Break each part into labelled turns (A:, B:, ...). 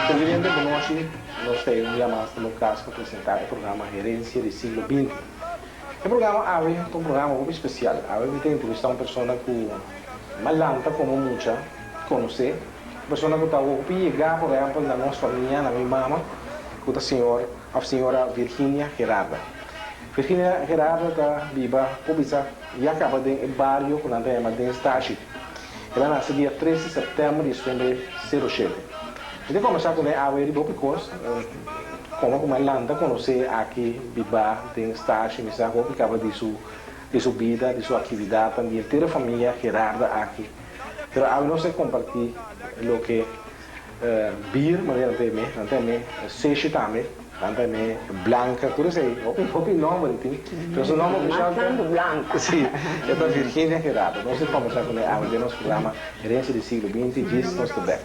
A: Televidente bon nochi, nos ta un dia mas na nos cas pa presenta e programa Herencia di Siglo Binti. E programa awe ta un programa hopi special, awe mi ta entrevista un persona cu m'a lanta como mucha conoce, un persona cu ta hopi yega por ehempel na nos famia, na mi mama, cu ta señor of señora Virginia Gerarda. Virginia Gerarda ta biba por bisa ya caba den e bario cu nan ta yama Den Stashi. El a nace dia tres di september di esnuebe sero shete. Mi ta combersa cu ne awe riba hopi cos, como cu mi a lanta conoce aki biba den Stashi, mi sa hopi caba di su di su bida, di su actividadnan, di henter e famia Gerarda aki. Pero awe nos ta comparti loke Bir, manera nan ta yam'é, nan ta yam'é Seshi tambe, nan ta yam'é Blanca, tur esei, hopi hopi nomber e tin, pero su nomber ofishal ta.
B: Mas tantu Blanca.
A: Sí, e ta Virginia Gerardo. Nos tin kombersá kuné awe den nos programa Herencia di Siglo Binti, djis nos ta bèk.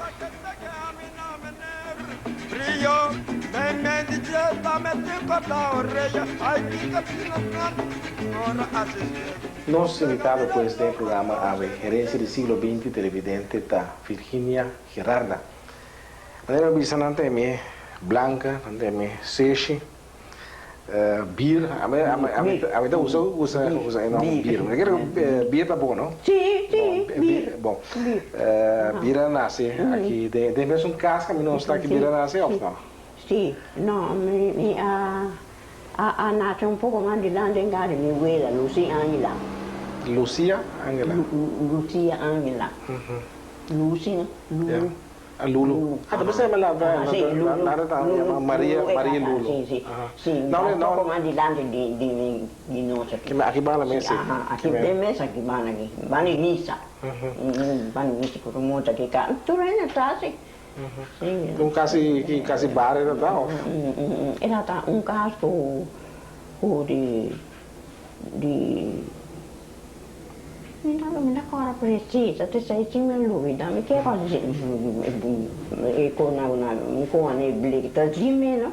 A: Nos invitado pues den e programa awe Herencia di Siglo Binti televidente ta Virginia Gerarda. Manera mi bisa nan ta yam'é Blanca, nan ta yam'é Seshi, Bir, ami ami ami ta usa usa usa e nòmber Bir. Mi ta kere ku Bir ta bon no?
B: Sí, sí, Bir.
A: Bon, Bir a nase aki den den mesun kas kaminda nos ta aki Bir a nase òf no?
B: Sí, no, mi mi a a nase un poko mas dilanti den kas di mi wela, Lucia Angela.
A: Lucia Angela?
B: Lucia Angela. Lucy no? Lulu.
A: Ya. Ah, Lulu. Ah, ta pensé la
B: Ah, sí, Lulu.
A: La ta
B: Lulu,
A: Maria,
B: Lulu e
A: Maria
B: kasa,
A: Lulu.
B: sí, sí.
A: Aha.
B: Sí,
A: No,
B: un
A: no.
B: poko mas dilanti di di mi di nos aki.
A: Ki aki banda mes
B: Sí, aha, aki den mes aki banda aki. Banda di misa. Banda di misa ku ta monta aki ka. Tur hende ta asi. Sí.
A: Un kasi ki kasi bario ta ta of?
B: E ta ta un kas ku ku di di. Mi ta mi ta kòrda presis, ta esei si mi lubida, mi ke kòrda si e kona ku nan kona e bliki ta zin no,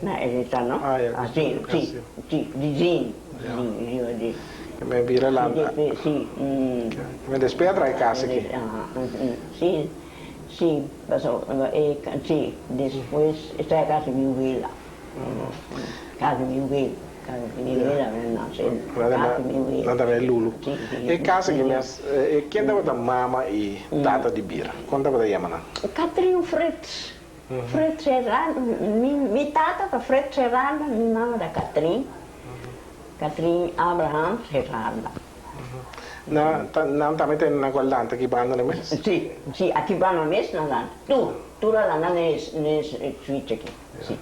B: na e ta no,
A: Ah,
B: si si si di zin riba di.
A: Ke mi bira lanta.
B: Si.
A: Ke mi despues a traha e kas aki.
B: Si si pasobra e si despues e traha e kas di mi wela. Kasi mi wela, kasi mi wela mi a nase, kasi mi wela.
A: Nan tabata e Lulu. E casa aki mes, ken tabata mama i tata di Bir? Kon tabata yama nan?
B: Catrin Frits, Frits Gerardo, mi tata ta Frits Gerardo, mi mama ta Catrin, Catrin Abrahams Gerarda.
A: Nan nan tambe tene nan ku a lanta aki banda nan mes?
B: Si, si, aki banda mes nan lanta, tur, tur a lanta nes nes switch aki. Si.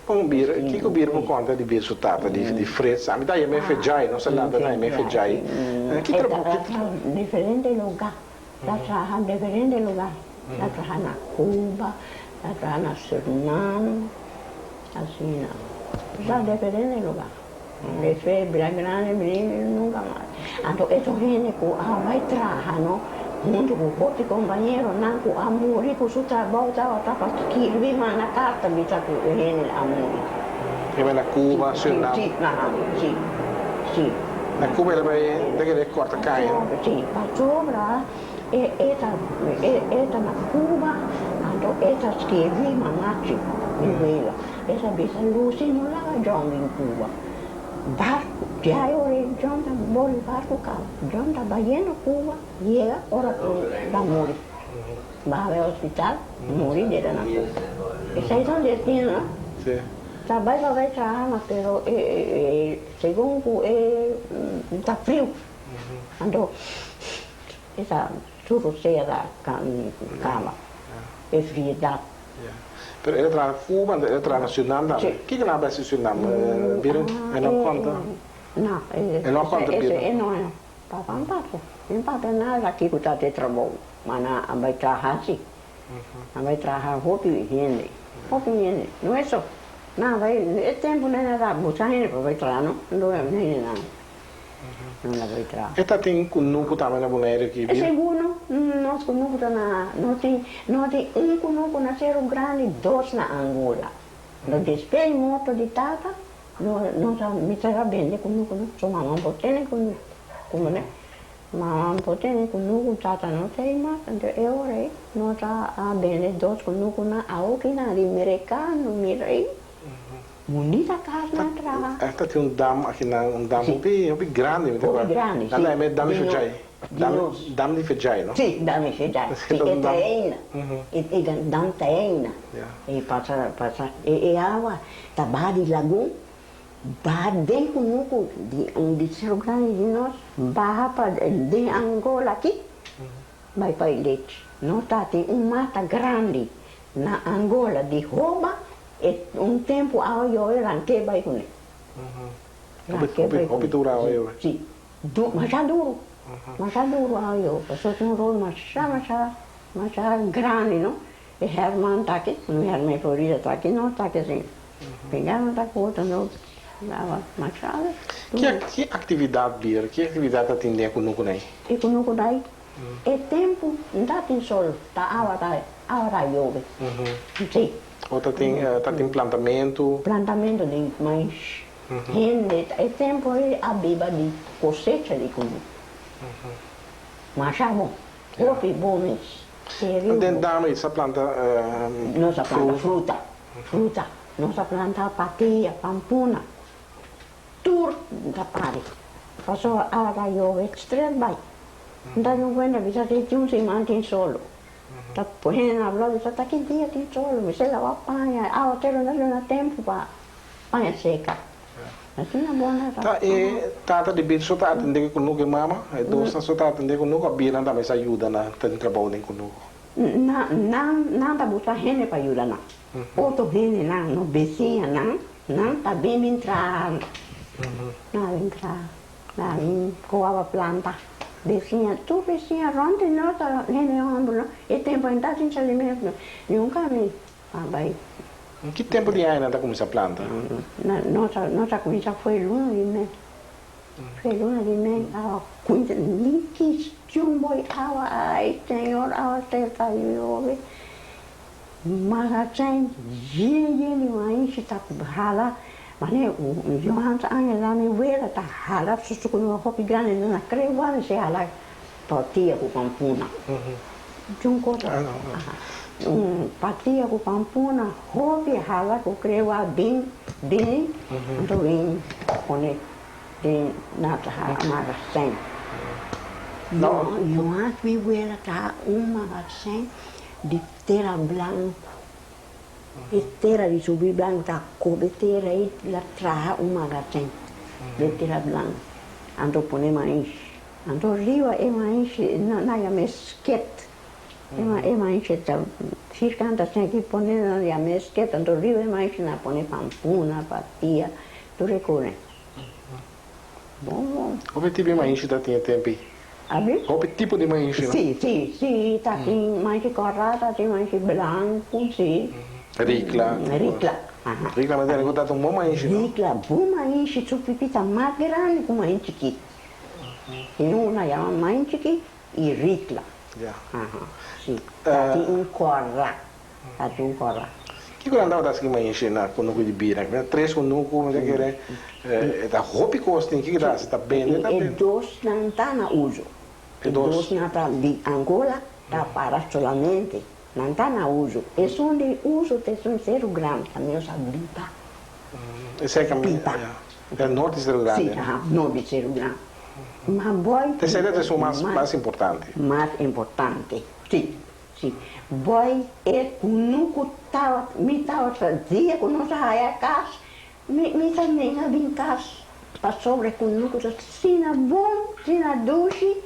A: Bon Bir, kiko Bir por konta di Bir su tata, di Frits? Ami ta yam'é Fejai, nos a lanta ta yam'é Fejai. Ki trabou, ki
B: E ta traha diferente lugá, ta traha diferente lugá. Ta traha na Cuba, ta traha na Surinam, asina. Ta traha diferente lugá. Despues bira grandi bini nunka mas. Anto esun hende ku a bai traha no huntu ku hopi kompañeronan ku a muri ku su trabou tabata pa skirbi manda karta bisa ku e hende a muri.
A: E bai na Cuba, Surinam.
B: Si, aha, si, si.
A: Na Cuba el a bai ta kere korta kaña.
B: Si, pasobra e e ta e ta na Cuba anto e ta skirbi mamachi mi wela. E ta bisa Lucy no laga John bin Cuba. Barku, diario ora e John ta bori barku kaba. John ta bayendo Cuba, yega ora ku ta muri. Baha bai hospital, muri deda na Cuba. Esei ta un destino, no?
A: Sí.
B: Ta bai pa bai traha mas pero e segun ku e ta friu. Anto e ta su rosea ta kaba e friedat.
A: Pero el a traha na Cuba, el a traha na Surinam tambe.
B: Sí.
A: Kiko nan a bai hasi Surinam? Bira e no konta?
B: No,
A: E no konta bira.
B: e no, no. Papa no papia. E no papia nada kiko ta te trabou. Ma nan a bai traha si. A bai traha hopi hende, hopi hende. No e so. Nan a bai, e tempu nan a buska hende pa bai traha no. Ndo hende nan. Nan a bai traha.
A: E ta tin kunuku tambe na Boneiru ki
B: E segun no, nos kunuku ta na, no tin, no tin un kunuku na Seru Grandi, dos na Angola. No despues di morto di tata, no, nos a, mi ta a bende kunuku no, so mama por tene kunuku, kumprende? Mama por tene kunuku, tata no ta ei mas, anto e ora ei nos a bende dos kunuku na awokinan di merekano, mira ei. Bunita kas nan traha.
A: Esta tin un dam aki nan, un dam hopi hopi grandi mi ta
B: Hopi grandi, si.
A: Nan ta yama dam di Fedjai. Dam di Fedjai, no?
B: Si, dam di Fedjai. Si, e ta eina. E dam ta eina. E pasa, pasa, e awa ta baha di lagun, baha den kunuku di di Seru Grandi di nos, baha pa den Angola aki, bai pa e lechi. Nos ta tin un mata grandi na Angola di hoba. E un tempu awa yobe ranke bai kuné.
A: Ranke bai kuné. Hopi duru awa yobe.
B: Si. Du, masha duru. Masha duru awa yobe. Pasobra tin un rol masha, masha, masha grandi no. E Herman ta aki, un Herman Florida ta aki, nos ta aki asin. Pinga no ta ku otro no awa masha
A: duru. Ki aktividat bir, ki aktividat ta tin den e kunuku nai?
B: E kunuku nai? E tempu no ta tin sol, ta awa ta, awa ta yobe. Si.
A: O ta tin, ta tin plantamentu?
B: Plantamentu di mais. Hende e tempu ei a biba di kosecha di kunuku. Masha bon, hopi bon mes. Serio
A: Den bon. dam ei sa planta
B: Nos a planta fruta, fruta. Nos a planta patia, pampuna. Tur ta pari. Pasobra awa ta yobe stret bai. N ta dun kuenta bisa si tin un siman tin solo. Ta hende na habla bisa ta ki dia tin solo. Mester laba paña. Awa sero no ta duna tempu pa paña seka. Asina bo na
A: ta. Ta e tata di Bill so ta atende ku kunuku e mama? E dosnan so ta atende kunuku of Billnan tambe sa yuda na tin trabou den kunuku?
B: Nan nan ta buska hende pa yuda nan. Otro hendenan, nos besiñanan, nan ta bin bin traha, nan a bin traha, nan a bin koba planta. Besiña, tur besiña rònt di nos ta hende hòmber no, e tempu nan ta sin salimentu no, nunka mi a bai.
A: En ki tempu di aña nan ta kuminsá planta?
B: Nos a nos a kuminsá fo'i luna di mei, fo'i luna di mei awa kuminsá linkis chumbo i awa, ai señor awa serka yobe. Magazijn yen yen di maishi ta hala mane Johan's Angel la mi wela ta hala su ku no hopi grandi nan a kre wami si hala tortilla ku pampuna djun kos un patilla ku pampuna hopi hala ku kre wa bin bini anto bin pone den na magazijn Johan's mi wela ta un magazijn di tera blanku. E tera di subi blanku ta kobe tera ei la traha un magazen di tera blanku. Anto pone mais. Anto riba e mais nan yama e sket. E mais ta firkant asin aki pone nan yama e sket. Anto riba e mais nan pone pampuna, patia, tur e kos. Bon bon.
A: Hopi tipo di maishi ta tin e tempu ei?
B: Abi?
A: Hopi tipo di maishi no?
B: Si, si, si, ta tin maishi kòrá, ta tin maishi blanku, si.
A: Rikla.
B: Rikla, aha.
A: Rikla mi tende ku ta un bon maishi no?
B: Rikla, bon maishi, su pipi ta mas grandi ku maishi chikí. Tin un na yama maishi chikí i rikla.
A: Ya.
B: Aha, si. Ta tin un kòrá. Ta tin un kòrá.
A: Kiko nan tabata hasi ku maishi na kunuku di bira? Tres kunuku, mi ta kere, e ta hopi kos tin. Kiko ta hasi? Ta bende ta
B: E
A: bende?
B: dosnan ta na uso.
A: E
B: E
A: dos.
B: dosnan ta di Angola ta para solamente. Nan ta na uso. Esun di uso ta esun seru grandi ta menos a biba.
A: Esei ka
B: Pipa.
A: ya. E nort di seru grandi.
B: Si, aha, nort di seru grandi. Ma boy
A: Esei ta esun mas mas importante.
B: Mas importante, si. Si, boy e kunuku tawat mi tawat dia ku nos a haya kas mi mi ta nenga bin kas pasobra e kunuku ta asina bon asina dushi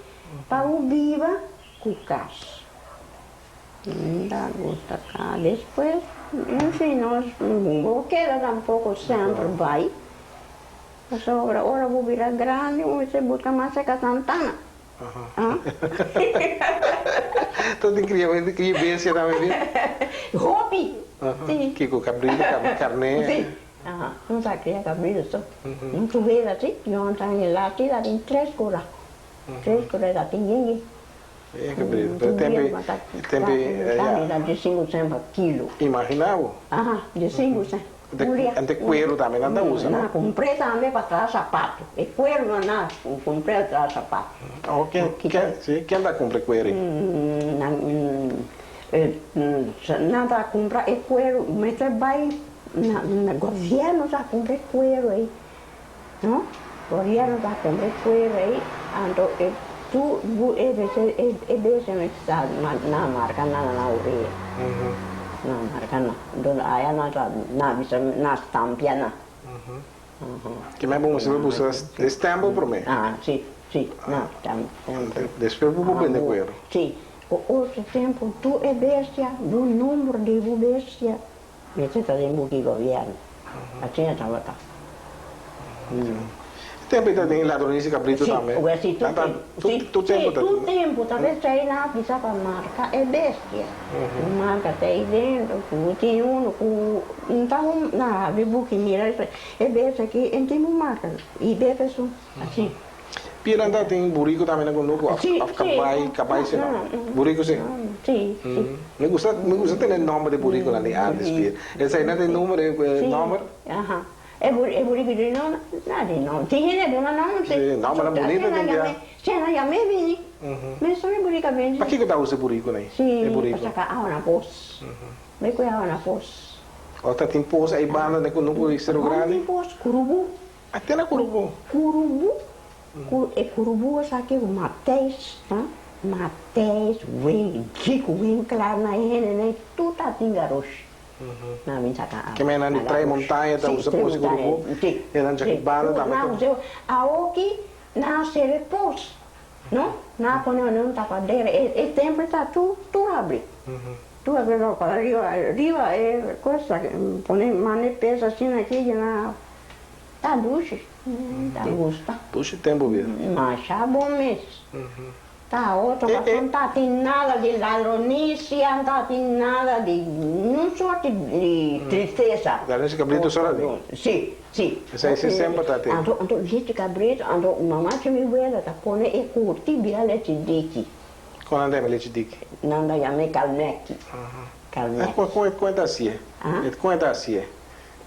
B: pa bo biba ku kas mi ta gusta ka despues enfin nos bo keda tampoko semper bai pasobra ora bo bira grandi bo mester buska mas seka santana.
A: Tot di cria, di cria bestia tambe bien?
B: Hopi! Si.
A: Kico, cabrito, carne?
B: Si. Aha, nos a kria kabritu so. Nos wela si, Johan ta en lati ta tin tres kura. Tres kura ta tin yen yen.
A: Yen kabritu, pero tempu e tempu e ya.
B: Ta di sinku sen pa kilo.
A: Imagina bo.
B: Aha, di sinku sen.
A: Ante kueru tambe nan ta usa no?
B: Nan a kumpr'é tambe pa traha sapatu. E kueru nan a kumpr'é pa traha sapatu.
A: Oh, ken ken si ken ta kumpra e kueru ei?
B: Nan nan ta kumpra e kueru mester bai na gobièrnu ta kumpra e kueru ei no gobièrnu ta kumpra e kueru ei anto e tur e e bestia mester ta nan marka nan na orea nan marka nan entonces aya nan ta nan bisa nan stampia nan.
A: Ke men bo mester por buska e stempel prome.
B: Si si nan stempel.
A: Despues bo por bende kueru.
B: Si. Ku otro tempu tur e bestia, bo nomber di bo bestia mester ta den buki gobièrnu. Asina tabata.
A: E tempu ei ta den ladronis di kabritu tambe.
B: Si, tur tempu.
A: Tur tempu ta.
B: Tur tempu ta bestia ei nan a bisa pa marka e bestia. Ku marka ta ei dentro, ku tin unu ku ta un nan a habri buki mira e bestia aki e tin un marka i bebe esun. Asina.
A: Piran ta tin burico tambe na Cunucu of of cabai cabai si no burico si mi gusta mi gusta tene nomber di buriconan di antes pia esai nan tin numero e nomber
B: E burico di no na di nomber tin hende duna nomber si
A: nombernan bunito tin bia
B: si nan yama e bini mester e burico a bini
A: pakiko ta usa e burico nan
B: e burico si pa saca awa na pos bay cu e awa na pos
A: o ta tin pos ay banda na Cunucu y Cerro Grande
B: tin pos curubu.
A: A te na Curubu.
B: Curubu, cu e Curubu esaki cu Matthijs, ha? Matthijs, wen, djik winkelaar na e hende nan tur ta tin garoshi. Nan a bin saca awa.
A: Ke men nan di trae montaña ta usa pos di Curubu?
B: Si,
A: E nan djaki banda tambe
B: ta. Nan usa, awoki nan a sera e pos, no? Nan a pone un tapadera, e temper ta tur, tur habri. Tur habri, riba, riba e cosa, pone manda e pes asina aki, nan a. Ta dushi, ta gusta.
A: Dushi tempu bira.
B: Masha bon mes. Ta otro pasobra no ta tin nada di ladronisia, no ta tin nada di niun sorti di tristesa.
A: Ladronisia kabritu so ta tin?
B: Si, si.
A: Esei si semper ta tin.
B: Anto, anto lechi kabritu, anto mama chi mi wela ta pone e kurti bira lechi diki.
A: Kon nan ta yama lechi diki?
B: Nan ta yama e kalmeki. Kalmeki.
A: Kon e ta hasié? Kon e ta hasié?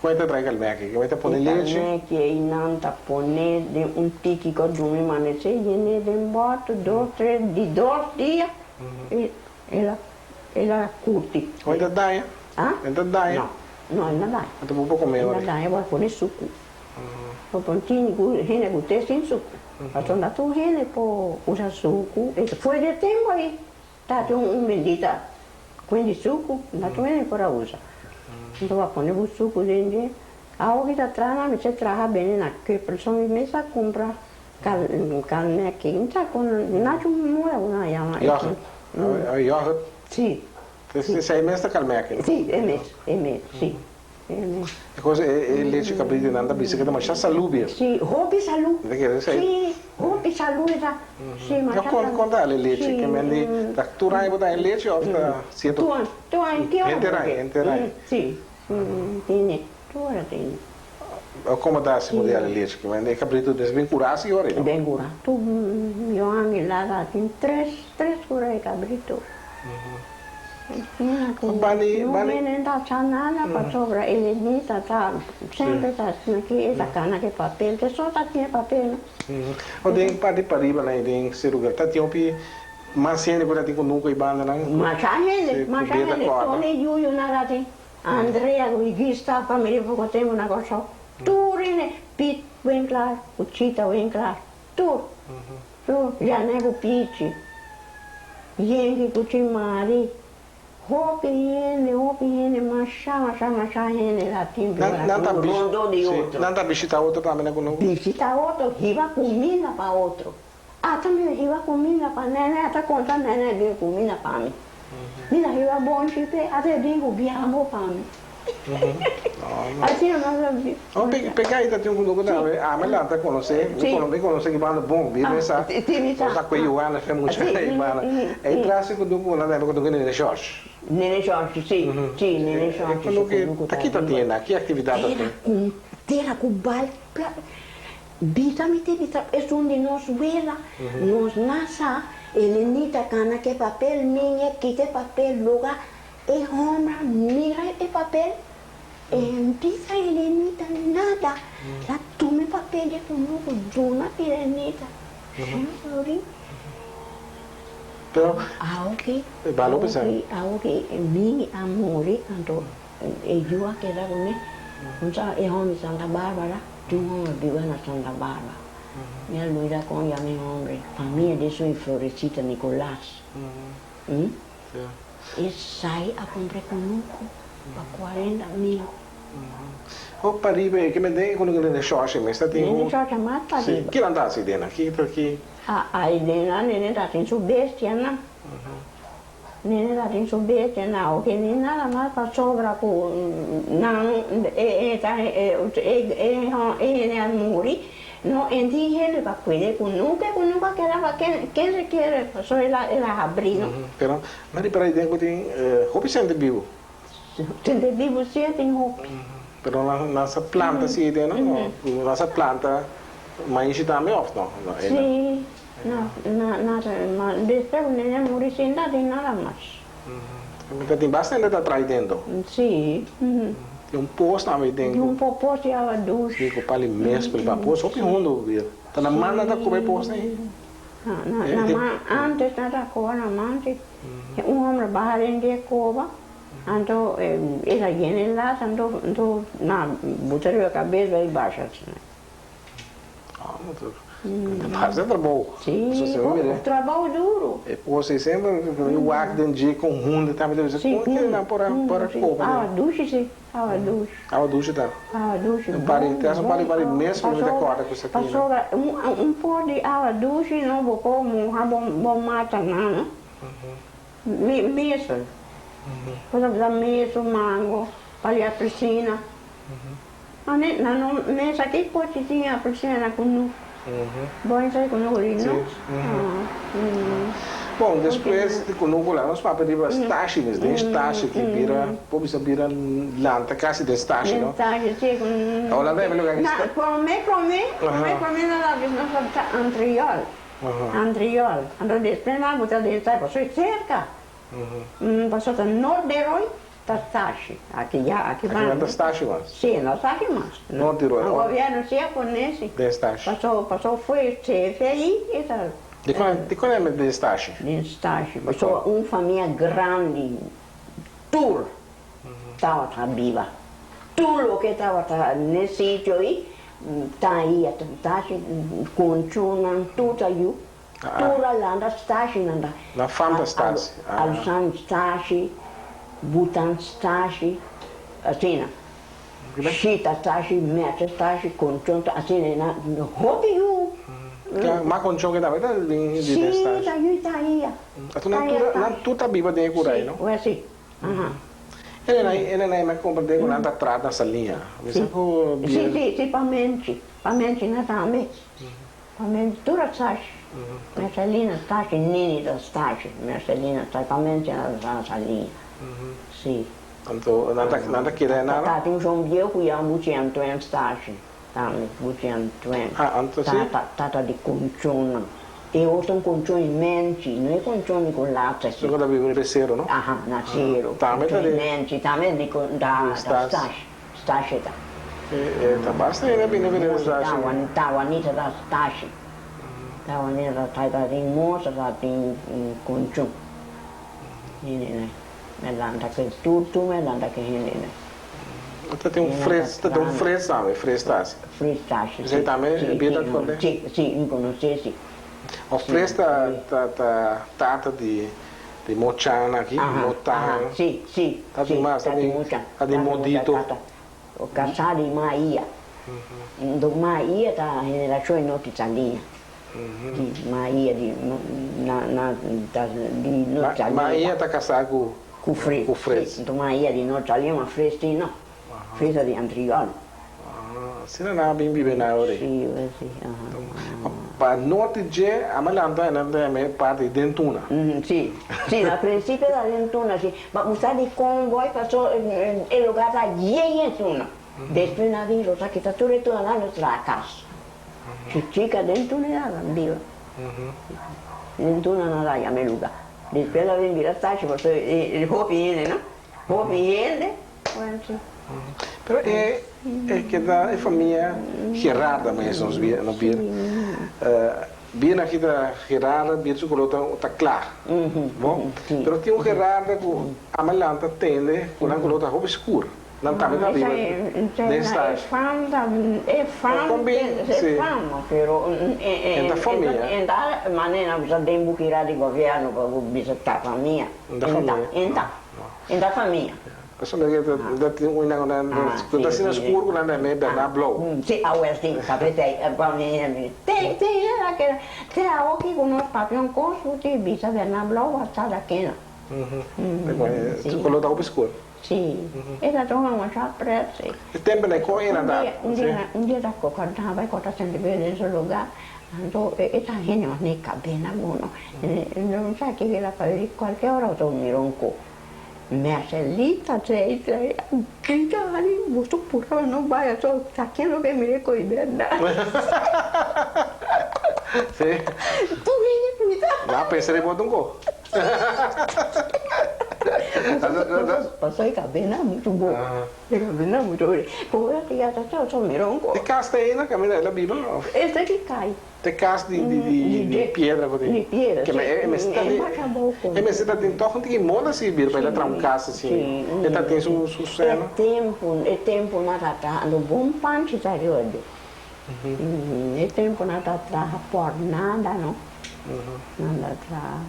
A: Kon e ta trae kalmeki? Kon e ta pone lechi?
B: E kalmeki ei nan ta pone den un tiki ku drumi manesé yené den bòter dos tres di dos dia i el a el a kurti.
A: Kon e ta daña?
B: Ah?
A: E ta daña?
B: No, no e no daña.
A: Anto bo por kome ora?
B: E no daña bo a pone suku. Bo pon tini ku hende ku te sin suku. Pasobra tur hende por usa suku. Fuer di e tempu ei Ta tin un bendita kuen di suku, no ta hende por a usa. Enton bo a pone bo suku den dje. Awo ki ta traha nan mester traha bende na Köpelson mi mes a kumpra kalmeki. Mi sa kon nachi un moda ku nan a yama
A: Yoghurt. Yoghurt?
B: Si.
A: Esei mes ta kalmeki no?
B: Si, e mes, e mes, si.
A: E cosa e lechi cabrito nan ta bisa ke ta masha salu bien.
B: Si, hopi salu. Si, hopi salu e ta. Si, masha salu.
A: No kon ta e lechi? Ke men di ta tur aña bo ta haña lechi of ta sierto?
B: Tur aña, tur aña ki ora.
A: Henter aña, henter aña.
B: Si, tene, tur ora tene.
A: Como ta si bo di e lechi? Ke men di e cabrito des bin cura si ora no?
B: Ben cura. Tur Johan y Lara tin tres, tres cura e cabrito.
A: Bani,
B: No
A: bani.
B: hende ta sa nada pasobra e nita ta semper ta asina ki e ta kana ke papel te so ta tin e papel no.
A: O den parti pariba nan den Seru Grandi ta tin hopi mas hende ku ta tin kunuku e bandanan ku
B: Masha hende,
A: si ku
B: masha
A: beta
B: hende,
A: kòrda.
B: Tony Yuyu nan ta tin, Andrea ku Guista familia poko tempu na Kòrsou, tur hende, Piet Winklaar ku Chita Winklaar, tur. Tur Janè ku Pichi, Yenki ku Chimari, hopi hende, hopi hende, masha, masha, masha hende la tin
A: Nan, nan ta
B: un
A: bish,
B: rondó di
A: si,
B: otro.
A: nan ta bishita otro tambe na kunuku?
B: Bishita otro, hiba kuminda pa otro. Ata mi hiba kuminda pa nènè, ata konta nènè bin kuminda pa mi. Mi ta hiba bonchi p'e, ata e bin ku biambo pa mi. Asina nos a biba.
A: Oh, pe gaita tin un kunuku tambe. Ami lanta konosé, mi konosé ki banda bon, mi mesa. Nos a kue Johanna fe mucha ei banda. Ei tras e kunuku nan tambe kunuku Nene George.
B: Nene George, si, si, Nene George su kunuku
A: ta riba. Ta ki ta tin na? Ki aktividat ta tin?
B: Tera ku, tera ku bal, bisa mi te bisa esun di nos wela, nos nasa, Elenita kana ke papel, Minge kita e papel, loga e homber a mira e papel, e bisa Elenita nada, la tuma e papel di e kunuku duna Elenita shen florin.
A: Pero
B: Awoki,
A: e balo bisa.
B: awoki, awoki Mingi a muri, anto e yu a keda kuné, un sa e homber di Santa Barbara, tin un homber biba na Santa Barbara, mi a luida kon yama e homber, famia di su Florecita Nicolas. Esai a cumpra e cunucu pa 40.000.
A: Ho pariba e ke men den e cunucu den e shòshi mes ta tin
B: Den e shòshi mas pariba.
A: Si, kinan ta hasi den nan? Ki ta ki?
B: A ai den nan nene ta tin su bestianan. Nene ta tin su bestianan oke ni nada mas pasobra cu nan e ta e e hende a muri no e tin hende pa cuida e cunucu e cunucu a keda pa ken ken se kere pasobra el a el a habri no.
A: Pero mi ripara den cu tin hopi sente bibu.
B: Sente bibu si e tin hopi.
A: Pero nan sa planta si den no? Nan sa planta maishi tambe of no?
B: Si, na na na despues cu nene muri si no tin nada mas.
A: Ta tin basta hende ta trai dentro?
B: Si.
A: Tin un pos tambe den.
B: Tin un pos di awa dushi.
A: Si, cu pali mespel pa pos hopi hundu bira. Ta na man nan ta coba e pos ei?
B: Na na man, antes nan ta coba na man si. Un homber baha den di e coba. Anto e ta yena e las anto anto na buta riba kabes bai basha asina.
A: Ah, no ta parse trabou.
B: Si, trabou duru.
A: E pos ei semper mi wak den dje kon hunde tambe ta bisa kon ke nan por a por a koba den.
B: Awa dushi si, awa dushi.
A: Awa dushi ta.
B: Awa dushi.
A: Un par di te un par di par di mes mi ta kòrda ku esaki.
B: Pasobra un por di awa dushi no bo por muha bo mata nan no. Mi mesun. Por ta mesun mango pa di apelsina. Ane na no mesa ki kochi tin apelsina na kunu. Bo a sa di kunu di no?
A: Bon, despues di kunu la nos papia riba stashi mes, den stashi ki bira, por bisa bira lanta kasi den stashi no?
B: Den stashi si.
A: Holanda e lugar ki
B: sta. Prome prome, prome prome nan a bisa nos a bisa Antriol. Andriol. Anto despues nan buta den sa pasobra e serka. Pasobra ta nort di Rooi ta Stashi. Aki ya, aki
A: Aki nan ta Stashi mas?
B: Si, no Stashi mas.
A: Nort di Rooi.
B: Nan gobièrnu si a pone si.
A: Den Stashi.
B: Pasobra, pasobra foi sefe ayi e ta.
A: Dikon, dikon nan met den Stashi?
B: Den Stashi. Pasobra un famia grandi tur tabata biba. Tur loke tabata n'e sitio ei ta ia tashi konchunan tur ta yu. Tur a landa stashinan ta.
A: Na fam ta stasi.
B: Alusan stashi, butan stashi, asina. Shita stashi, mete stashi, konchon ta asina na hopi yu.
A: Ma konchon ke tambe ta bin di den stashi.
B: Si ta yu ta ia.
A: Anto nan tur ta biba den e kurai no?
B: Si, si.
A: Elena mi a comprende cu nan ta traha na saliña. Mi sa cu
B: Si, si, si, pa menchi. Pa menchi na tambe. Pa menchi tur a stashi. Mercelina stashi, Nini ta stashi. Mercelina stashi, pa menchi na ta traha saliña. Si.
A: Anto nan ta nan ta keda nan?
B: Ta tin un bieu cu yama Buchi Antoine stashi tambe. Buchi Antoine.
A: Ah, anto si?
B: Tata, tata di conchonan. E otro un conchon inmensi, no e conchon di con lata si.
A: Loke ta biba riba e sero, no?
B: Aha, na sero.
A: Tambe ta
B: Conchon
A: di.
B: inmensi, tambe di con da da stash, stash e ta.
A: E ta basta hende a bini bini den stash.
B: Ta wanita ta stash, ta wanita ta stash, ta tin mosa, ta tin conchon. Hende me lanta ke tur tur me lanta ke hende.
A: Ta tin un fres, ta tin un fres tambe, fres ta hasi.
B: Fres ta hasi, si.
A: Esei tambe bia ta konte?
B: Si, si, mi konosé si.
A: O fres ta ta ta tata di di mochan aki, motan.
B: Aha, si, si.
A: Ta tin mas, ta tin ta tin modito.
B: Kasá di Maia. Nto Maia ta generashon e noti Saliña. Di Maia di na na ta di noti Saliña.
A: Maia ta kasá ku.
B: Ku fres.
A: Ku fres.
B: Sí, tuma ia di no sali ma fres tin no. Fres ta di antriol.
A: Ah, asina nan a bin biba na ora ei.
B: Sí, ora sí, aha.
A: Pa norte dje a mi lanta e nan ta yama e parti den tuna.
B: Sí, sí, na principio ta den tuna, sí. Ma bo sa dikon boy paso e lugar ta yen yen tuna. Despues nan a bin rosa kita tur e tuna nan lo traha kas. Chichika den tuna e a biba. Den tuna nan a yama e lugar. Despues a bin bira tashi pasobra e hopi hende no, hopi hende. Bueno si.
A: Pero e e keda e famia Gerarda mes nos bira no bira bira aki ta Gerarda bira su color ta ta kla bo pero tin un Gerarda ku ama lanta tende ku nan color ta hopi skur. Nan tambe ta biba den
B: E fam ta e fam
A: Kon bin
B: e
A: si.
B: fam pero
A: En ta famia.
B: En ta manera bisa den bukira di gobierno pa bo bisa ta famia.
A: En ta famia.
B: En ta en ta famia.
A: Pasobra ke ta ta tin un nan ku ta asina skur ku nan ta me Bernard Blou.
B: Si awel si ta pesey famia mi te te era ke te awoki ku nos papia un kos ku ti bisa Bernard Blou a sa da kena.
A: Su kolor ta hopi skur.
B: Sí, e ta tuma masha pret, sí.
A: E tempu ei kon era ta?
B: Un dia, un dia ta kòrtaba e kòrta senti bira den su lugá, anto e ta hende mas ni kabena bo no. No sa ke kila pa di kualke ora bo ta mira un ku Mercelita trei trei a grita ari bo ta puraba no bai ato ta ken lo ke mira e ko'i bèrdat.
A: Sí.
B: Tur hende grita.
A: Nan a pensa riba otro un ko.
B: Pasó e kabena muchu bo. E kabena muchu bo. Ora ki ya ta chao chao mira un
A: E kas ta ei na kaminda el a biba of?
B: Esta ki kai.
A: E kas di di di piedra ku tin.
B: Di piedra si.
A: E mester ta tin e mester ta tin tòg un tiki moda si bira pa el a traha un kas asi. E ta tin su su sèna.
B: E tempu e tempu nan ta traha ando bon panchi ta riba dje. E tempu nan ta traha por nada no. Nan ta traha.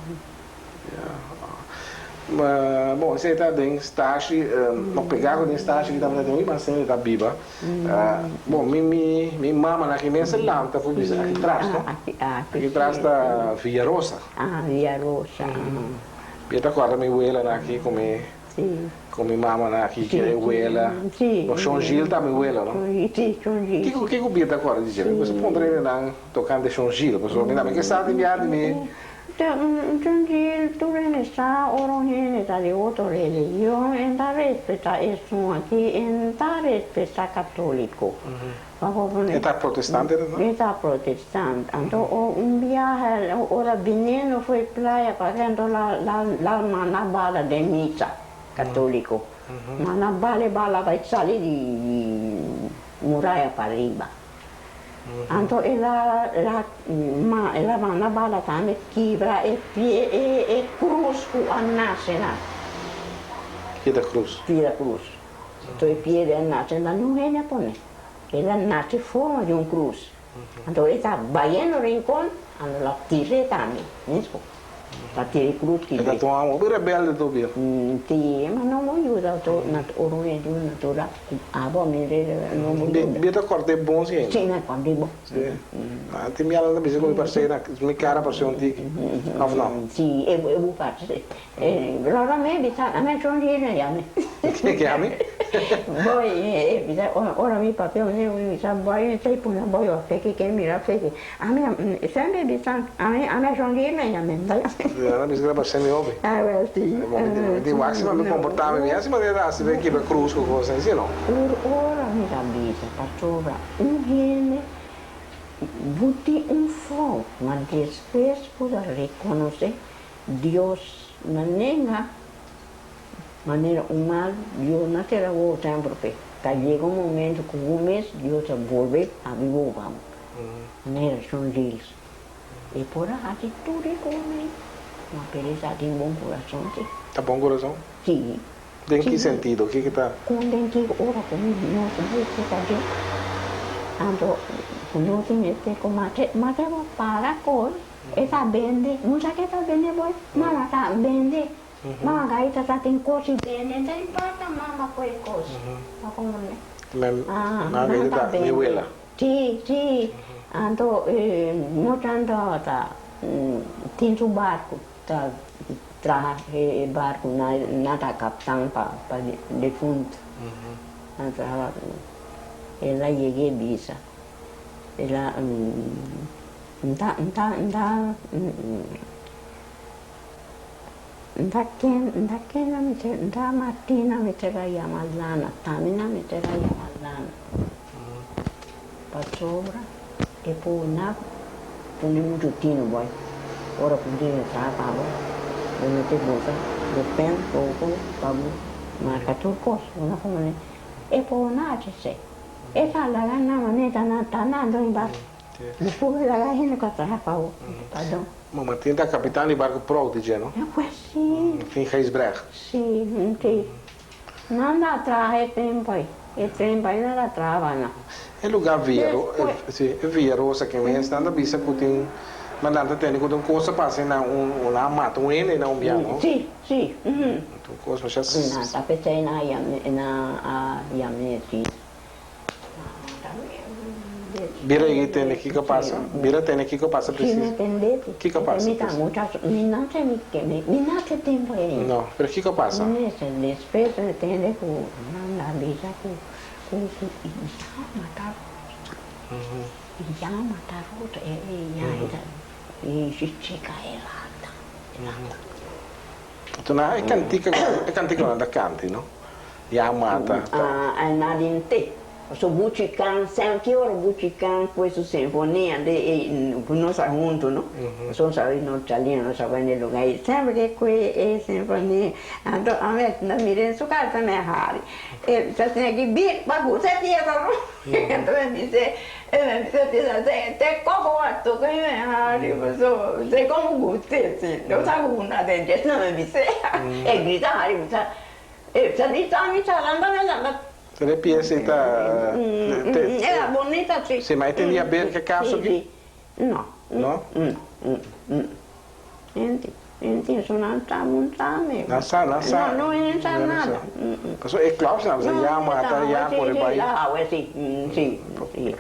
A: Ya. Bon, esei ta den stashi, no pegá ku den stashi ki tabata den hopi mas hende ta biba. Bon, mi mi mi mamanan aki mes a lanta por bisa aki tras no. Aki tras ta Villa Rosa.
B: Ah, Villa Rosa.
A: Mi ta kòrda mi welanan aki ku mi ku mi mamanan aki ki era e wela. Bon, Shon Gil ta mi wela no.
B: Si, Shon Gil.
A: Kiko kiko bia ta kòrda di dje? Mi kusa puntra hendenan tokante Shon Gil pasobra mi tambe ke sa di biaha di mi.
B: Shon Gil tur hende sa ora un hende ta di otro religion en ta respetá esun aki en ta respetá katoliko.
A: E ta protestante no?
B: E ta protestante. Anto un biaha ora biniendo for e playa pa dentro la la manda bala den misa katoliko. Manda bala e bala bai sali di muraya pa riba. Anto el a la ma el a manda bala tambe kibra e pie e e krus ku a nase nan.
A: Piedra krus.
B: Piedra krus. Anto e piedra a nase nan no hende a pone. El a nase forma di un krus. Anto e ta bayendo Rincon anto la tir'é tambe mesco. Ta tira e cruz ki
A: E ta tuma hopi rebelde tur bia.
B: Si, ma no bo yuda to na ora un hende un natura ku abo mi re no bo yuda.
A: Bia ta kòrta e bon si hende.
B: Si, na kòrta e bon.
A: Si. Ah, tin bia nan ta bisa ku mi parse na mi kara parse un tiki, òf no?
B: Si, e bo parse. Lora mi bisa, a mi son hende ya mi.
A: Ke ami?
B: Boy, e bisa, ora mi papia mi bisa boy, esei puna boy o feki ke mira feki. Ami semper bisa, ami ami son hende ya mi.
A: Nan a bisa ku ta parse mi hopi.
B: Ah, well, si.
A: Mi tin wak si mi komportá mi, mi hasi manera hasi mi kibra krus ku kos asina, si no?
B: Tur ora mi ta bisa pasobra un hende bo tin un fout, ma despues bo ta rekonosé Dios na nenga manera un mal, Dios na keda wou semper p'e. Ta yega un momento ku bo mes Dios ta bolbe habri wou pa bo. Manera Shon Gilles. E por a hasi tur e kos ei, ma Pereza tin bon kurason si.
A: Ta bon kurason?
B: Si.
A: Den ki sentido? Ki ki ta?
B: Kon den ki ora ku nos buska ta dje, anto ku nos tin mester ku mate, mate bo para kos. E ta bende, un sa ke ta bende boy, mama ta bende, mama gaita ta tin kos i bende, no ta importa mama ku e kos, ta komprende?
A: Mama gaita ta mi wela.
B: Si, si, anto no tanto ta tin su barku ta. traha e barku nan ta kaptan pa defuntu. Nan traha el a yega e bisa el a nta nta nta nta ken nta ken nan mester nta Martina mester a yama Lana tambe nan mester a yama Lana pasobra e por na pone muchu tino boy ora ku debe traha pa bo bo mester busa bo pen poko pa bo marka tur kos bo na pone e por na haci esey e ta laga nan manera nan ta nan don bas despues laga hende ku a traha pa bo pardon.
A: Ma Martin ta kapitan di barku Proud di dje no?
B: Pues si.
A: Martin Gijsbrecht.
B: Si, si. Nan a traha e tempo ei. E tempo ei nan a traha nan.
A: E lugar Villa si, e Villa Rosa ke mes nan ta bisa ku tin nan ta tende ku tin un kos a pasa einan un nan a mata un hende einan un bia no?
B: Si, si.
A: Un kos masha.
B: Nan ta p'esei nan a yam'e nan a yam'e si.
A: Bira i tende kiko pasa. Bira tende kiko pasa
B: presis.
A: Kiko pasa presis. No, pero kiko pasa? Tuna e kantika e kantika nan ta kanti no. Ya mata ta.
B: Ah, nadinte. Su buchi can, sem ki ora buchi can cu su sinfonia de e cu nos a hunto no. Pasobra nos a oí nos chalina, nos a bai na e lugar y semper ke cu e sinfonia. Anto a mes na mira den su casa me hari. E ta siña ki bir pa gusta e pieza no. Anto mi bis'é, mi bis'é pieza te te coco a toca y me hari pasobra te como gust'é si. No sa cu na den dje no mi bis'é. E grita hari bisa. E sa di sa mi sa lanta mi lanta.
A: Sera e pies ei ta.
B: Era bonita si.
A: Si, ma e tende haber ke kaso aki?
B: No.
A: No?
B: Enti, enti su nan sa mun sa mi.
A: Nan sa, nan sa.
B: No, no e sa nada.
A: Pasobra e klòp nan sa ya mata, ya kore bai.
B: Awe si, si, si.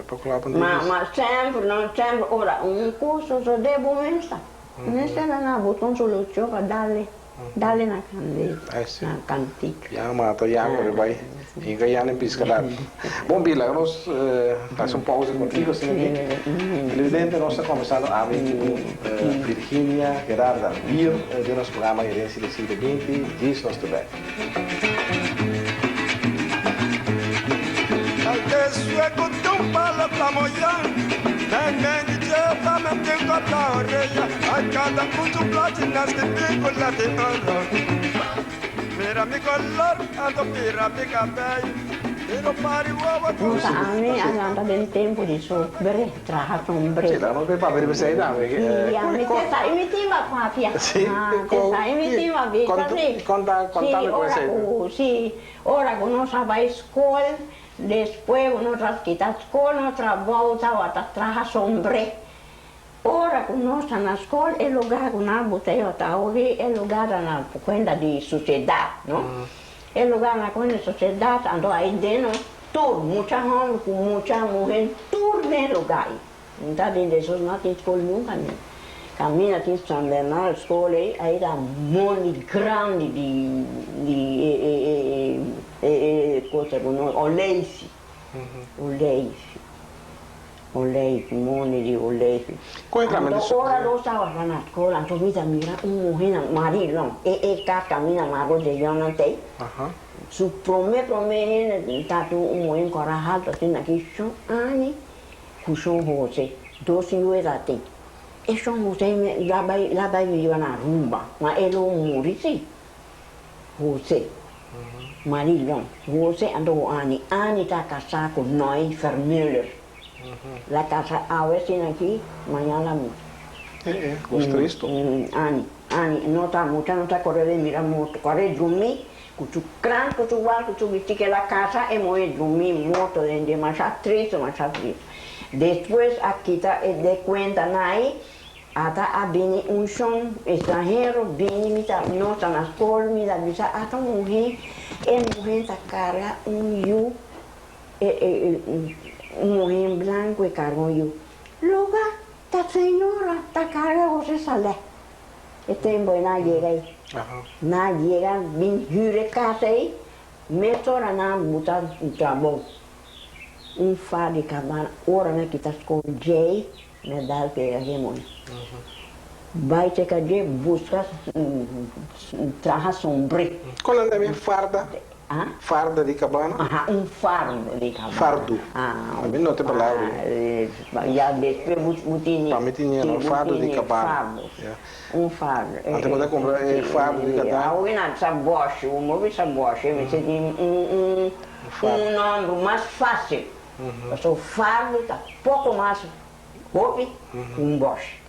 B: Ma, ma semper, no semper, ora un kos sosode bo mester. Mester nan a buska un solushon pa dale. Dale na candela, na cantica.
A: Ya mata ya kore bai hinka ya den piscadar. Bon Bila, nos haci un pausa contigo asina aki. Televidente, nos ta conversando awe cu Virginia Gerarda Bier den nos programa Herencia del Siglo Binti. Djis nos ta bek.
B: Nos ami a lanta den tempu di sombre, traha sombre.
A: Sí, nos bay papia riba esei tambe.
B: Sí, ami te sa i mi tin ba papia.
A: Sí,
B: te sa i mi tin ba bisa sí.
A: Konta, konta mi kon esei.
B: Sí, ora ku nos a bai skol, despues ku nos a kita skol, nos trabou tabata traha sombre. Ora ku nos ta na skol e lugar ku nan boteo ta ogi e lugar ta na kuenta di susiedat no e lugar na kuenta di susiedat anto ai den nos tur mucha homber ku mucha muher tur den e lugar ei mi ta den desos no tin skol nunka mi kaminda tin San Bernardo skol ei ai ta mondi grandi di di e e e e cosa ku nos oleifi oleifi. Oleifi, moni di oleifi. Anto ora nos tabata na skol, anto mi ta mira un muhé na Marilon, e e kas kaminda Marcos de Leon nan t'ei. Su promé promé hende ta tu un muhé kòrá haltu asina aki, Shon Ani ku Shon Hose, dos yu e ta tin. E Shon Hose la bai la bai biba na Aruba, ma e lo muri si. Hose, Marilon, Hose anto ku Ani. Ani ta kasá ku Noy Vermeulen. La kasa awe asina aki, mañan la muri.
A: Eh, eh, kos tristu.
B: Ani, Ani no ta mucha no ta kore den mira morto. Kore drumi ku su krans, ku su wal, ku su bisti ke la kasa e moe drumi morto den dje. Masha tristu, masha tristu. Despues a kita e de kuenta nai. Ata a bini un shon estranhero bini mi ta nos ta na skol mi ta bisa ata un muhe e muhe ta karga un yu e e un muhe blanku e karga un yu loga ta señora ta karga Jose Saleh. E tempo ei nan a yega ei. Nan a yega bin hür e kas ei, mesora nan a buta trabou. Un fa di kabana, ora mi a kita skol djei, mi a dal pega ke moe. Bai cheka dje, buska traha sombré.
A: Kon nan ta yama e farda? Farda di kabana?
B: Aha, un fardo di kabana.
A: Fardu. Mi no ta e palabra ei.
B: Ya despues bo tene.
A: Pa mi tene no, fardo di kabana.
B: Fardo. Un fardo.
A: Anto bo ta kumpra e fardo di kabana.
B: Awe nan sa bòshi, bo no bisa bòshi, mi ta tin un nòmber mas fásil. Pasobra fardo ta poko mas hopi ku un bòshi.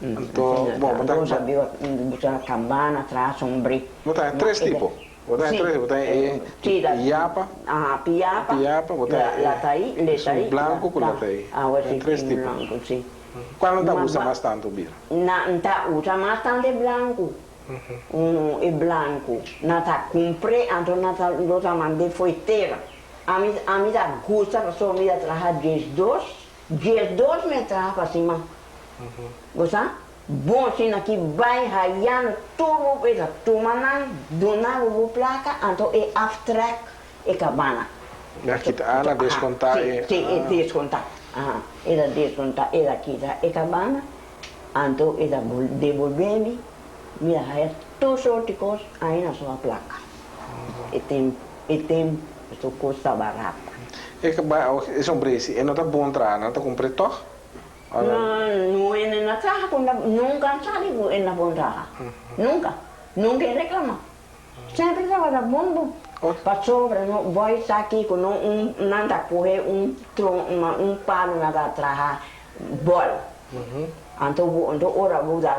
A: Anto, bon, bo ta.
B: Anto bo ta kabana traha sombré.
A: Bo ta tres tipo. Bo ta tres tipo. Bo ta e piapa.
B: Aha, piapa.
A: Piapa, bo ta e.
B: Lataí, letaí.
A: Esun blanco ku lataí. Tres tipo. Cual nan ta usa mas tanto bira?
B: Nan ta usa mas tanto e blanco. E blanco. Nan ta cumpr'é anto nan ta lo ta mand'é fo'i tera. Ami ami ta gusta pasobra mi ta traha diesdos, 12 mi a traha pa siman. Bo sa? Bon asina ki bai hayando tur bo pesa tuma nan duna bo bo placa anto e aftrek e cabana.
A: Ya kita a na desconta e.
B: Si, e desconta. Aha, e ta desconta, e ta kita e cabana, anto e ta debolbe mi, mi ta haya tur soort di cos aina so a placa. E tempo, e tempo su cos ta barata.
A: E cabana, e sombresi, e no ta bon traha, nan ta cumpre toch?
B: No, no e na traha cu nunca a sali cu e na bon traha. Nunca. Nunca e reclama. Semper tabata bon bon. Pasobra no boy sa kiko no un nan ta kohe un tron un palo nan ta traha bol. Anto bo anto ora bo ta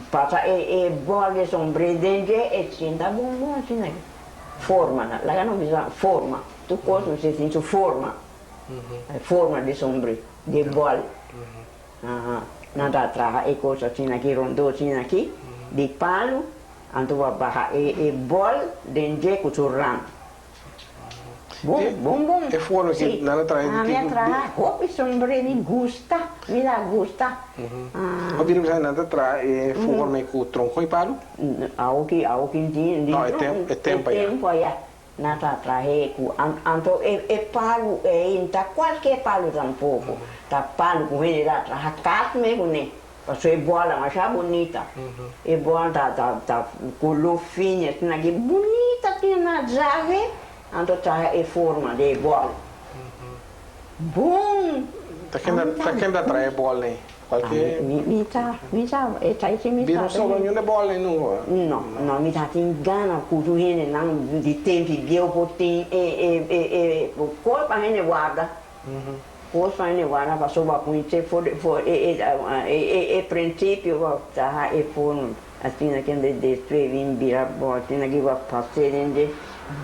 B: pasa e e bol di sombré den dje e sinta bon bon asina aki. Forma nan laga nos bisa forma tur kos mester tin su forma. E forma di sombré di bol. Nan ta traha e kos asina aki rondó asina aki di palo. Anto bo a baha e e bol den dje ku su ram. Bon, bon, bon.
A: E forno ki nan a traha
B: di. Ami a traha hopi sombré, mi gusta, mi ta gusta.
A: Bo bira bisa nan ta traha e forno ku tronkon i palu?
B: Awoki, awoki di.
A: No, e tempu, e tempu aya.
B: E tempu aya nan ta traha ku, anto e e palu ei no ta kualke palu tampoko, ta palu ku hende ta traha kas me kuné. Pasobra e bola masha bunita. E bola ta ta ta color fini asina ki bunita tin na zage anto traha e forma di e bola. Bon!
A: Ta ken ta ken ta traha e bola ei? Cualke.
B: Mi mi ta mi ta e ta ese mi
A: ta. Bira sobra niun e bola ei nunca?
B: No no mi ta tin gana cu tur hendenan di tempi bieu por tin e e e e cos pa hende warda. Kos pa hende warda pasobra kumins'é for for e e e prinsipio pa traha e forma asina kende despues bin bira bo asina ki bo a pas'é den dje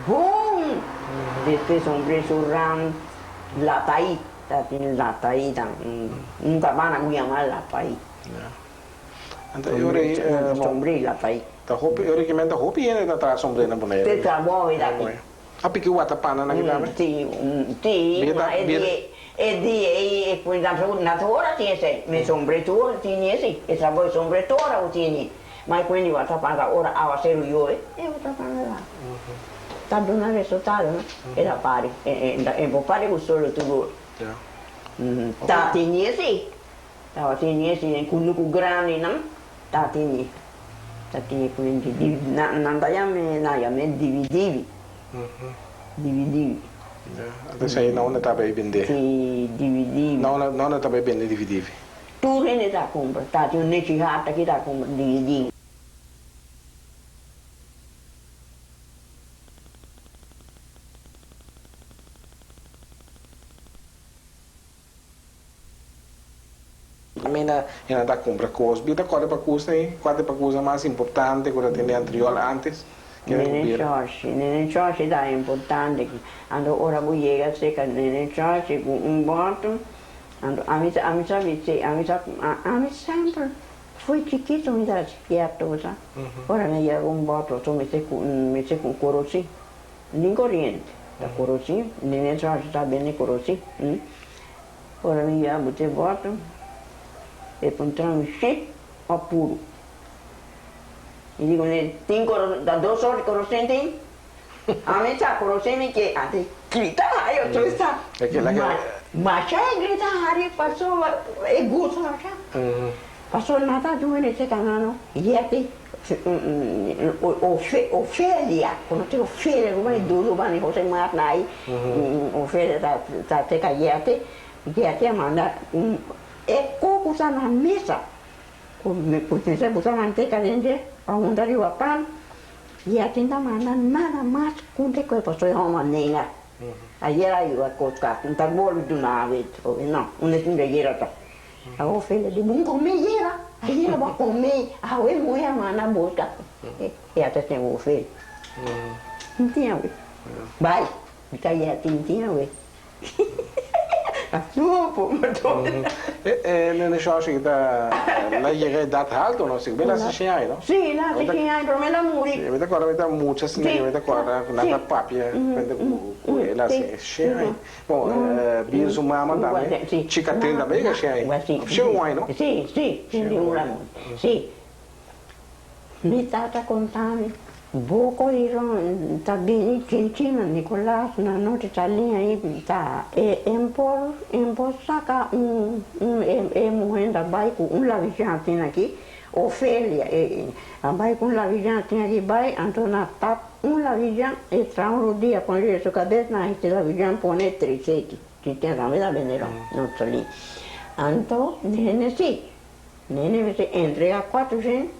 B: boom despues hombre su ram lataí ta tin lataí ta un kabana ku yama lataí.
A: Anto e ora ei
B: Sombré lataí.
A: Ta hopi e ora ki men ta hopi hende ta traha sombré na Bonaire.
B: Te trabou e aki.
A: A piki wata pana nan ki tambe?
B: Si, si, ma e di e di ei e pui na tur ora tin esei, mi sombre tur ora tin esei, e trabou e sombre tur ora bo tin, ma e pui di wata pana ta ora awaseru yobe e wata pana ta ta duna resultado no, e ta pari, e por pari ku solo tur ora. Ta tin esei, tabatin esei den kunuku grandinan. Ta tene, ta tene ku hende di, nan ta yam'é, nan yam'é dividivi, dividivi.
A: Ya, anto esei na unda ta bay bendé?
B: Si, dividivi.
A: Na unda, na unda ta bay bende dividivi?
B: Tur hende ta kumpra, ta tin un nechi hart aki ta kumpra dividivi.
A: Mina e nan ta kumpra kos. Bi ta kòrda pa kusa ei? Kua ta e pakusa mas importante ku ta tende antriòl ántes? Kende ku
B: Nene
A: bira?
B: Chòshi, Nene Chòshi ta importante. Anto ora bo yega serka Nene Chòshi ku un bòrto, anto ami sa ami sa bis'é, ami sa ami semper fo'i chikitu mi ta spierto bo sa. Ora mi yega ku un bòrto so mi se ku mi se ku korosí, ni koriente, ta korosí, Nene Chòshi ta bende korosí. Ora mi yega bo te bòrto, e puntra mi, Shit òf puru?
C: Mi di kuné, Tin koro, ta dos or di korosen tin? Ami sa korosen mi ke antes grita hari otro sa. Masha e grita hari pasobra e gusta masha. Pasobra nan ta duna ese kanano yeti Ofelia, konosi Ofelia ku bai duru bani Jose Marna ai, Ofelia ta seka yeti, yeti a manda un e koko ta na mesa ku mester buta manteka den dje pa hunta riba pan. I a tin ta manda nada mas ku te koe pasobra e hòmber nenga. Ayer a yuda koska, N ta bolbe duna awe trobe. No, unda tin ayera ta? Awo Fele di, Bo kome ayera, ayera bo a kome, awe muhé a manda buska. E a ta ten wo Fele. N tin awe. Bai, mi ta yea tin tin awe.
A: E nene Shosha ki ta la yega edat halto no? Si mi la seshen aña no?
C: Si, la seshen aña pero mi la muri.
A: Mi ta kòrda mi ta mucha asina mi ta kòrda ku nan ta papia frente ku el a seshen aña. Bon, Bill su mama tambe, Chica Tin tambe yega shen aña. Shen un aña no?
B: Si, si, shen un aña. Si. Mi tata konta mi, Boko di ron ta bini chinchina Nicolas na nochi ta liña i ta e en por en por saka un un e e muher ta bai ku un lavijan asina aki Ofelia e a bai ku un lavijan asina aki bai anto na tap un lavijan e traha un rodia pone riba su kabes na hiti lavijan pone triseti chinchina tambe ta bende ron no ta liña anto nene si Nene mester entrega cuatro cent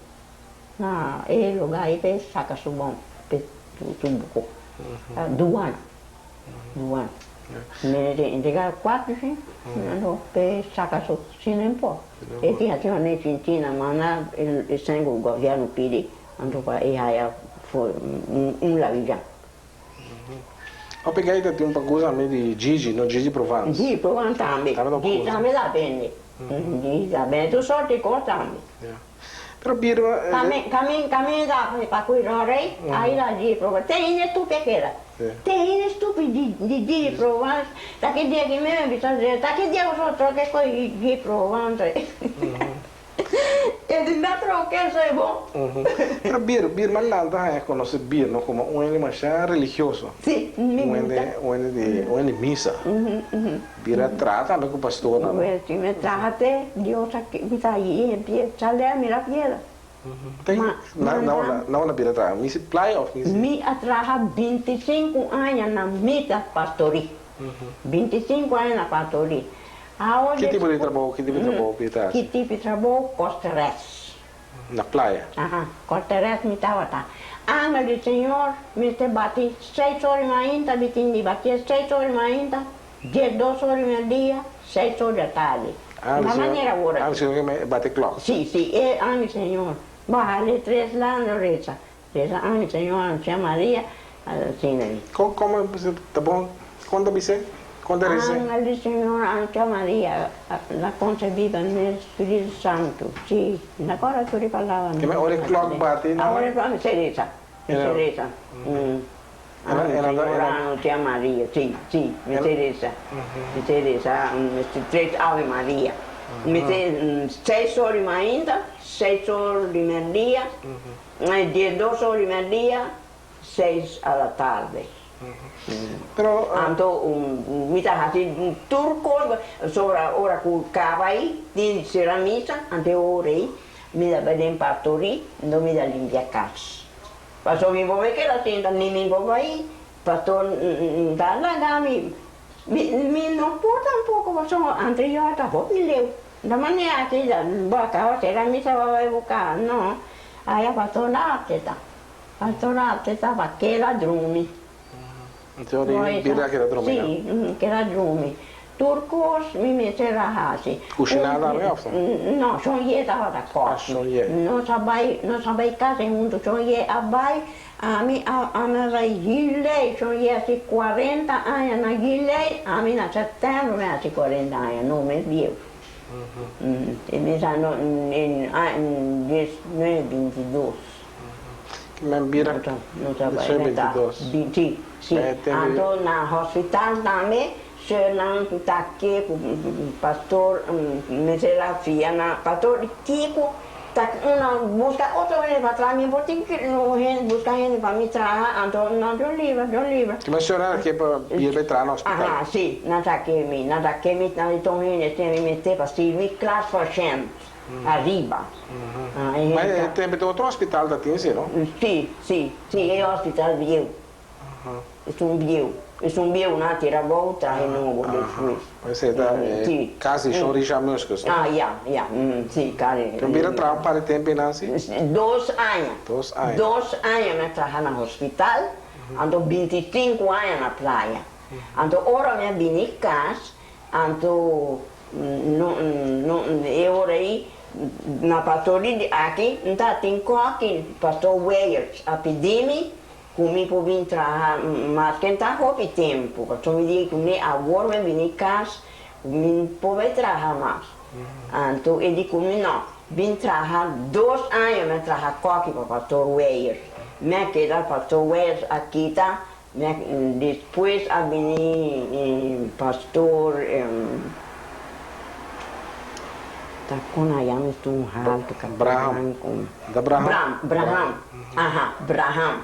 B: na e lugar ayi p'e saca su bon, p'e su buco. Duana, duana. Nene ta entrega cuatro cent anto p'e saca su, si no importa. E tin haci manera chinchina manda e cent cu gobierno pidi anto pa e haya un lavijan.
A: Hopi gaita tin un pakus ami di Gigi, no Gigi Provence.
B: Gigi Provence tambe. Gigi tambe ta bende. Gigi ta bende tur sorti di kos tambe.
A: Ya. Pero Birma.
B: Kamin kamin ta pakus rei, ahi ta Gigi Provence. Te hende stupi a keda. Te hende stupi di Gigi Provence. Ta ki dia ki mi a bisa ta ki dia ku troke ku Gigi Provence.
C: E di na troke esei bo.
A: Pero bir, bir man lanta haña konosé bir no komo un hende masha religioso.
C: Sí, mi
A: Un hende, un hende di, un hende misa. Bir a traha tambe ku pastornan no.
B: Well, si mi traha te, Dios a bisa yempie, sale a mira piedra.
A: Te, na, na unda, na unda bir a traha? Misi playa of misi?
B: Mi a traha 25 aña na misa pastorí. 25 aña na pastorí. Awo
A: Ki tipo di trabou, ki tipo di trabou mi ta
B: hasi? Ki tipo di trabou? Kosteres.
A: Na playa?
B: Aha, kosteres mi tabata. Angel di Señor mester bati seis ora mainta, mi tin di batié seis ora mainta, 12 ora merdia, 6 ora di atardi.
A: Angel di Señor, angel di Señor ke me bati klòk?
B: Si, si, e angel di Señor. Baha tres lando resa. Resa angel Señor anuncia Maria, asina di.
A: Kon, komo ta bon? Kon ta bis'é? Kon ta res'é?
B: Angel di Señor anuncia Maria, la concebida nel Spiritu Santu. Si, na kòrda tur e palabra.
A: Keme ora e klòk bati
B: na. Ora e klòk se resa, se resa. Angel Señor anuncia Maria, si, si, mester resa, mester resa, mester tres Ave Maria. Mester seis ora di mainta, seis ora di merdia. 12 ora di merdia, seis a la tarde.
A: Pero.
C: Anto mi ta hasi tur kos sobra ora ku kaba ei di sera misa, anto e ora ei mi ta bai den pastori, anto mi ta limpia kas. Pasobra mi por keda sinta ni mi por bai, pastor ta laga mi, mi no por tampoko pasobra anto yo a ta hopi leu. Da manera aki bo a kaba sera misa bo a bai buka no aya pastor arte ta pastor arte ta pa keda drumi.
A: Anto di bira keda drumi
B: no? Si keda drumi tur kos mi mester a hasi.
A: Kushiná tambe of no?
B: No shon ye tabata kòs nos a bai nos a bai kasi huntu shon ye a bai ami a ami a bai Giley shon ye hasi 40 aña na Giley ami na sèptèmber mi hasi 40 aña no mes bieu. E mes ano en 19 22.
A: Men bira
B: No ta bai
A: 19 22.
B: Si, si. Anto na hospital tambe seurnan ku ta ke ku pastor mester a fia na pastor di kiko.
C: Ta una busca otro hende pa traha mi por tin hende busca hende pa mi traha anto nan Dios libra Dios libra.
A: Ki menciona ke pa bira bay traha na hospital?
C: Aha si nan ta ke mi nan ta ke mi nan di ton hende tin mi mester pa sirbi klas pashent ariba e
A: Ma
C: hende
A: e
C: ta.
A: tempo tin otro hospital ta tin si no?
C: Si si si e hospital bieu. Esun bieu, esun bieu nan a tira abou trahe nobo despues.
A: Esei ta e kas di Shon Richard Muskus, no?
C: Ah, ya, ya, si, kas di.
A: Bo bira traha un par di tempu einan, si?
C: Dos aña.
A: Dos aña.
C: Dos aña mi a traha na hospital, anto bintisinku aña na playa. Anto ora mi a bini kas, anto no, no, e ora ei na pastor di aki, N ta tin kòki, pastor Weyers a pidi mi Ku mi por bin traha maske ta hopi tempu, pasobra mi di kuné awor mi a bini kas, mi por bai traha mas. Anto e di ku mi no, bin traha dos aña mi a traha kòki pa pastor Weyers. Mi a keda pastor Weyers a kita, mi a despues a bini pastor ta kon a yama esun haltu
A: Braham.
C: Braham, Braham. Aha, Braham.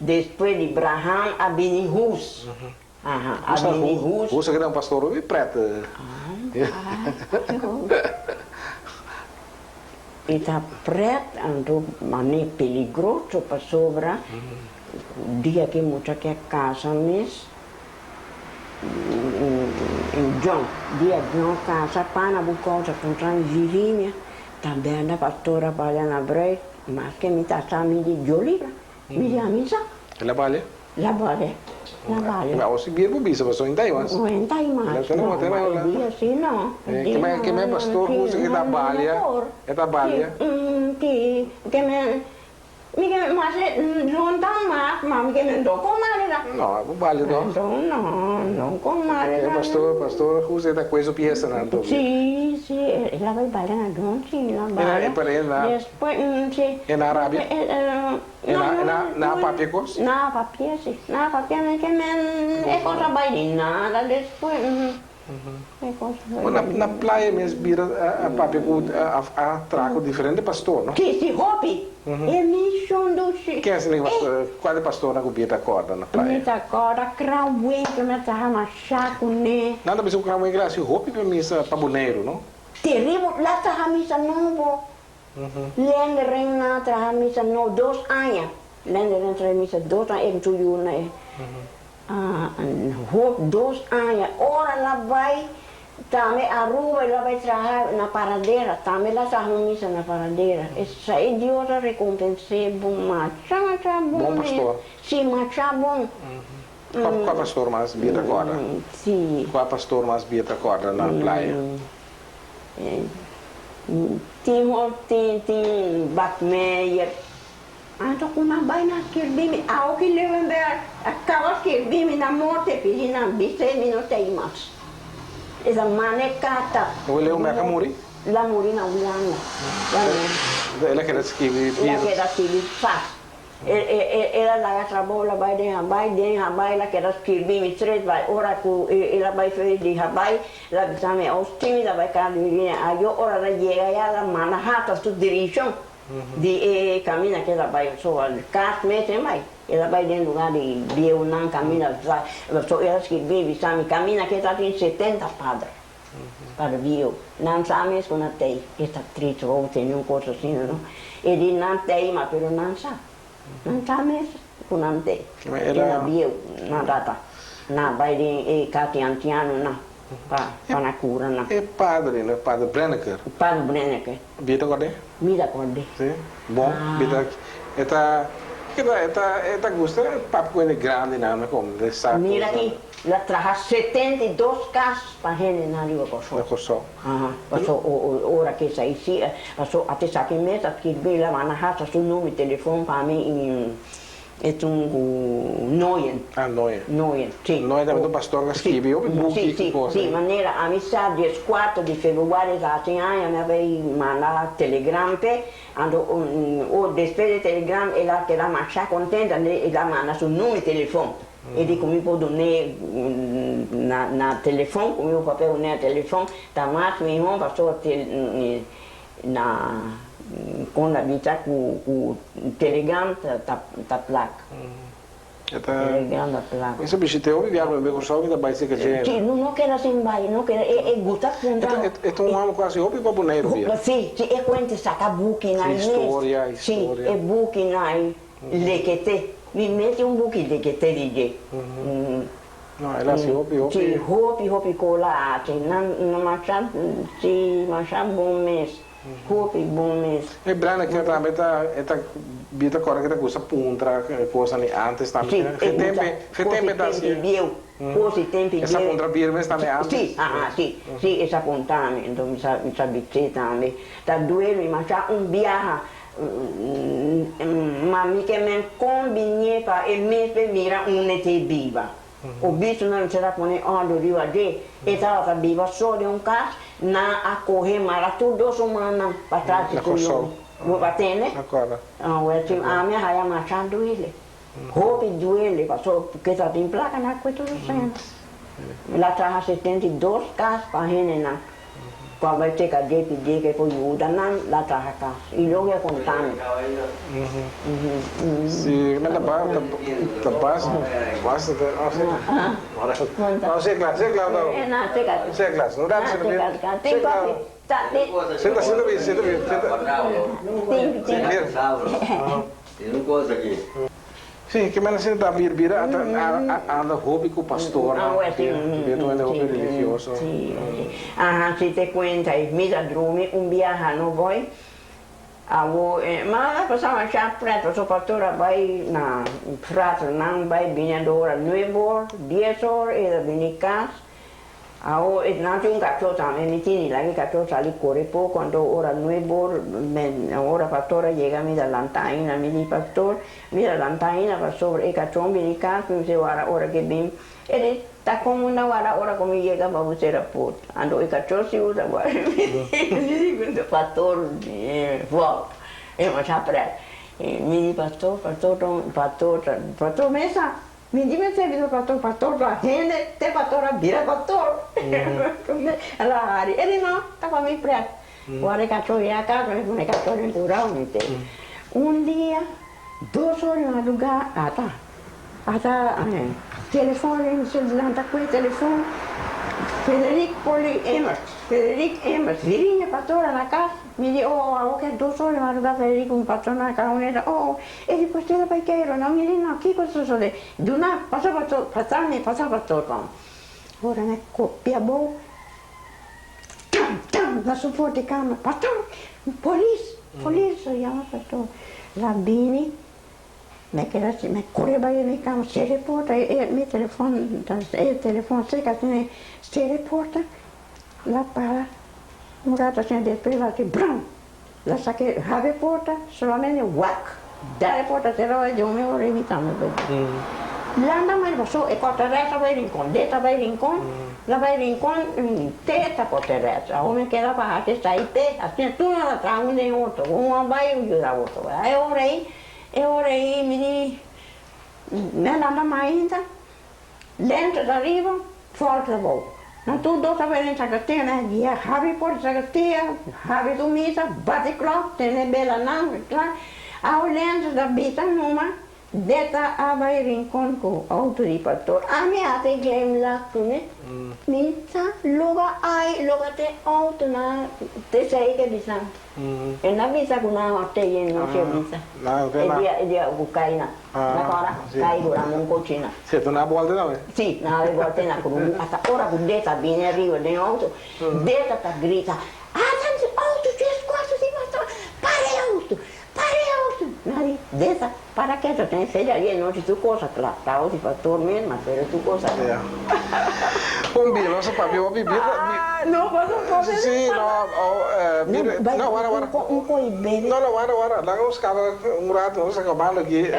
C: Despues di Braham a bini Hus. Aha, a bini Hus.
A: Hus a keda un pastor hopi pret.
C: E ta pret, anto manera peligroso pasobra dia ke mucha ke a kasa mes, John, dia John kasa pana bo kousa kontra Virginia, ta bèrdè pastor a balla na brui. Maske mi ta sa mi di Dios libra mi di ami sa.
A: El a bale?
C: La bale, la bale.
A: Ma awo si bier bo bisa pasobra inta mas.
C: No inta mas, no, ma e dia si no.
A: Ke me pastor usa ke ta balia, e ta balia.
C: Si, ke me Mi ke mas non ta mas, ma mi ke no con male
A: No, bo bali no.
C: No, no, no con male
A: E pastor, pastor Jose ta kue su piesa nan tambe.
C: Si, si, el a bai bali na Don, si, el a bali.
A: E par'e na.
C: Despues, si.
A: E na Arabia? E na, na papia kos?
C: Na papia, si. Na papia, mi ke men e kos a bai di nada despues.
A: Bo na playa mes bira a papia ku a traha ku diferente pastor no?
C: Si si hopi e mishon dushi.
A: Ken esaki pastor kua di pastornan ku bia ta kòrda na playa?
C: Mi ta kòrda Kranwinkel mi a traha masha kuné.
A: Nan ta bisa ku Kranwinkel a hasi hopi pa misa pa Boneiru no?
C: Teribel la traha misa nobo. Lendering nan a traha misa nobo dos aña Lendering a traha misa dos aña e ku su yunan e. Hop dos aña ora la bai tambe Aruba y la bai traha na Paradera tambe la traha un misa na Paradera esai Dios a recompens'e bon macha macha bon
A: Bon pastor.
C: Si macha bon.
A: Cua cua pastor mas bia ta corda?
C: Si.
A: Cua pastor mas bia ta corda na playa?
C: Tin tin tin Bakmeyer. Anto ku nan bai nan skirbi mi, awo ki Leeuwenberg a kaba skirbi mi na morte pidi nan bis'é mi no t'ei mas. Es a manda e karta.
A: Awo Leeuwenberg a muri?
C: El a muri na Hulanda. El a muri.
A: Enton el a keda skirbi
C: El a keda skirbi fas. El a laga trabou, el a bai den Habai, den Habai el a keda skirbi mi tres bai. Ora ku el a bai fees di Habai, el a bisa mi, Austin mi ta bai kasa di Virginia. Ayo ora el a yega ya el a manda hasta su dirishon. Di e kaminda ku el a bai so kas mes e bai. El a bai den lugá di bieunan kaminda so el a skirbi bisa mi kaminda ku e ta tin setenta pader, pader bieu. Nan sa mes ku nan tei. E ta trist wou tende un kos asina no. E di nan tei ma pero nan sa. Nan sa mes ku nan tei. E na bieu nan tata. Nan bai den e kas di ansianonan pa pa nan kura nan.
A: E padre no e padre Brenneker.
C: Padre Brenneker.
A: Bi ta kord'é?
C: Mi ta kord'é.
A: Si? Bon, bi ta, e ta, ke ta, e ta, e ta gusta papia ku hende grandinan kom de sa kos.
C: Mira aki, el a traha 72 kas pa hendenan riba Kòrsou.
A: Na Kòrsou.
C: Aha, paso ora ke esei si, paso ate esaki mes a skirbi, el a manda hasta su number di telefon pa mi i Esun ku Noyen.
A: Ah, Noyen.
C: Noyen, si.
A: Noyen tabata un pastor ku a skibi hopi buki ku kos.
C: Si, si, manera ami sa dieskuater di februari ta hasi aña mi a bai manda telegram p'e, anto despues di telegram el a keda masha kontento, anto el a manda su number di telefon, e di ku mi por dun'é na na telefon, ku mi por papia kuné na telefon, ta mas mihó pasobra na. Kon la bisa ku ku telegram ta ta plak. Telegram ta plak.
A: Mi sa bishit'é hopi biaha promé Kòrsou mi ta bai serka dje.
C: Si, no no keda sin bai, no keda e e gusta puntra.
A: E ta un hòmber ku hasi hopi pa Boneiru bia.
C: Si, si e kuenta saka bukinan mes.
A: Historia, historia.
C: Si, e bukinan lekete. Mi mete un buki lekete di dje.
A: No, el hasi hopi, hopi.
C: Si, hopi, hopi kola hasi. Nan masha, si, masha bon mes. Hopi bon mes.
A: E Brenda kila tambe ta e ta bi ta kòrda ke ta gusta puntra kosnan di antes tambe.
C: Si, e gusta
A: Ge tempe ta
C: kosi
A: hasié.
C: tempi bieu, kosi tempi
A: E sa
C: bieu.
A: puntra bir mes tambe antes.
C: Si, aha, si, si e sa puntra mi, enton mi sa mi sa bis'é tambe. Ta duel mi masha un biaha, ma mi ke men kombinié pa e mes pe mira unda e te biba. O bisto nan mester a pone òrdu riba dje. E tabata biba so den un kas, nan a kohe mara tur dos humannan pa tras di
A: Na
C: tur
A: Kòrsou.
C: yu. Bo ta tende?
A: Na kòrda.
C: Awor si ami a haya masha duele. Hopi duele paso ke ta tin plaka na kue tur sèn. El a traha 72 kas pa hendenan. Ku a bai teka dje pidi ke por yuda nan la traha kas. I loke a konta mi.
A: Si men ta ba ta bas bas ta no si no si kla si kla no si kla no dat si si kla sinta sinta bi sinta bi sinta Si, ke men asina ta bir bira a ta anda hopi ku pastornan, bira ta un hende hopi religioso.
C: Si, aha, si te kuenta e mi ta drumi un biaha no boy, awo ma a pasa masha pret paso pastor a bai na fraternan bai bini ando ora nuebe or, dies or e ta bini kas, Awo e nan tin un kachó tambe, mi tini laga e kachó sali kore poko, anto ora nuebor ora pastor a yega mi ta lanta aina, mi di pastor mi ta lanta aina pasobra e kachó bini kas mi mester wara ora ke bin, e di ta komo na wara ora ku mi yega pa bo sera porta, anto e kachó si usa wara mi di pastor vòlk e masha prèt, mi di pastor pastor pastor pastor mesa. Mi di mester bisa pastor, pastor ta hende, te pastor a bira pastor. El a hari, e di no, ta pa mi pret. Wara e kachó yega kas, mi pone e kachó den kurau, mi te. Un dia, dos ora di madrugá, ata, ata telefòn rin, mi lanta ku e telefòn, Frederick Poli Emers, Frederick Emers, Virginia pastora na kas. Mi di, oh, awor ke dos ora di madrugá Frederick un pastor na kas, un eta, oh, E di pastor a bai keiru, no miri no, kiko ta sosode? Duna, pasa pastor, pasa mi, pasa pastor kon. Ora mi kopia abou, tam, tam, na su for di kama, pastor, polis, polis a yama pastor. La bini, mi keda si, mi kore bai den mi kama, sera e porta, e mi telefon, e telefon seka asina, sera e porta, la para un rato asina, despues la hasi brum. La sake habri porta solamente wak dal e porta sera ora di un ora i mi tambe bai landa mai paso e kòrta rès a bai rincon deta a bai rincon la bai rincon te ta kòrta rès awor mi keda pa hasi esai pe asina tur nan ta traha un den otro un a bai un yuda otro e ora ei e ora ei mi di mi a landa mai ainda. Lente ta riba, fòl ta bou. Nan tur dos a bai den sakastia, nan a guia habri por di sakastia, habri su misa, bati klòk, tene belanan, kla. Awe Lente ta bisa numa, Deta a bai Rincon ku outo di pastor. Ami a hasi glimlach kuné. Mi sa loga ai, loga te outo na te sei ke bisa. E na bisa ku nan a te yen nochi a bisa. E dia e dia ku kai na. Na kòrda? Kai ku Ramon Kochi na.
A: Si, nan a bòlta tambe?
C: Si, nan a bòlta na Kurubu. Ata ora ku Deta bini ariba den outo, Deta ta grita, Ata outo 34 di pastor, para e outo, para e outo! Nan di, Deta, para keto, ten fe di ayer nochi tur kos a kla. Ta outo di pastor mes, ma pero tur kos a kla.
A: Bon bira, nos a papia hopi bira.
C: Ah, no pasa papia.
A: Si, no, bira, no, wara, wara.
C: Un koi bebe.
A: No, no, wara, wara. Laga nos kaba un rato, nos a kabando aki.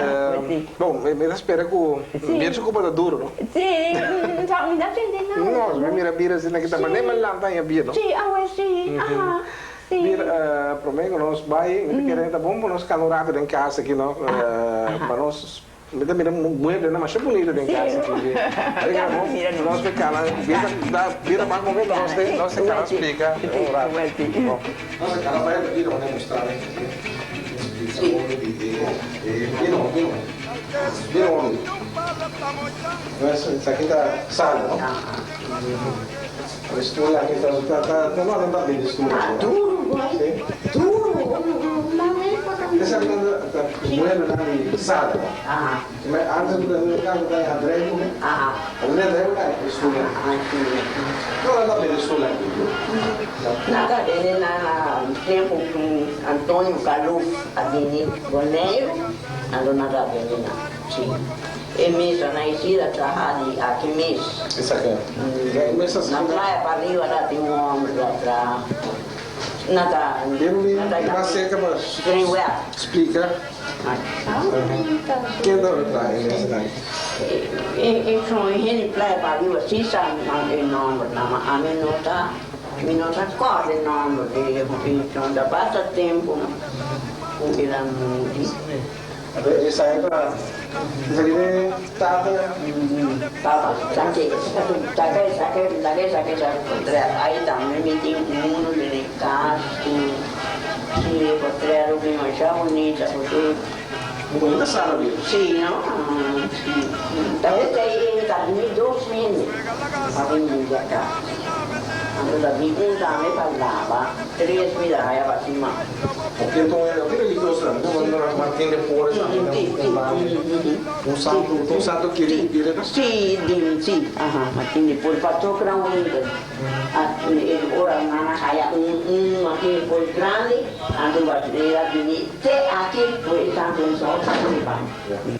A: Bon, mi ta spera ku bira su kupa ta duro, no?
C: Si, mi ta sinti nada.
A: No, mi mira bira asina ki ta manera mi a lanta aña bira, no?
C: Si, awe si, aha, si.
A: Bira, prome ku nos bai, mi ta kere ta bon pa nos kaba un rato den kas aki, no? Pa nos. Mi ta mira mueblenan masha bunita den kas aki. Nos por kana bira mas momento nos te nos te kana splika un rato. Nos a kana bai bira un demostra mi splika hopi di e bira un bira un bira un Esaki ta sala no? E stoel aki ta ta no nan ta bende stoel aki no? Esaki ta mueblenan di sala no? Antes bo ta ta hadrei ku mi? Hadrei hadrei ku e stoelnan. No nan ta bende stoelnan aki no?
C: Nan ta bende na tempu ku Antonio Kaluf a bini Boneiru anto nan ta bende nan si. E mesa na Isida traha di aki mes.
A: Esaki. E mesa
C: Na playa pa riba ta tin un homber ta traha. Na ta
A: Bin
C: na ta
A: mas cerca pa
C: Greenwell.
A: splica ken ta traha e mesa nan.
C: E e hende playa pa riba si sa e nomber nan ma ami no ta mi no ta corda e nomber di e ta basta tempo cu el a muri.
A: Esaki ta esaki ta tata.
C: Papa, sake, sake, sake, sake, sake, sake, ahí tambe mi tin uno den e kas ku si e portrèt lo bin masha bunita ku tur.
A: Bunita sala bin.
C: Si no, si. Ta bes ei ta bini dos hende pa bin limpia kas. Anto ta bin un tambe pa laba, tres mi ta haya pa sima.
A: Porque ta un hopi religioso tambe, no no Martin de Porres tambe ta un banda, un santo, ta un santo keri bira ta?
C: Si, di, si, aha, Martin de Porres, pasobra ku nan winter, ora nan a haya un un Martin de Porres grandi, anto el a bini te aki ku e santo en sol pa di baña.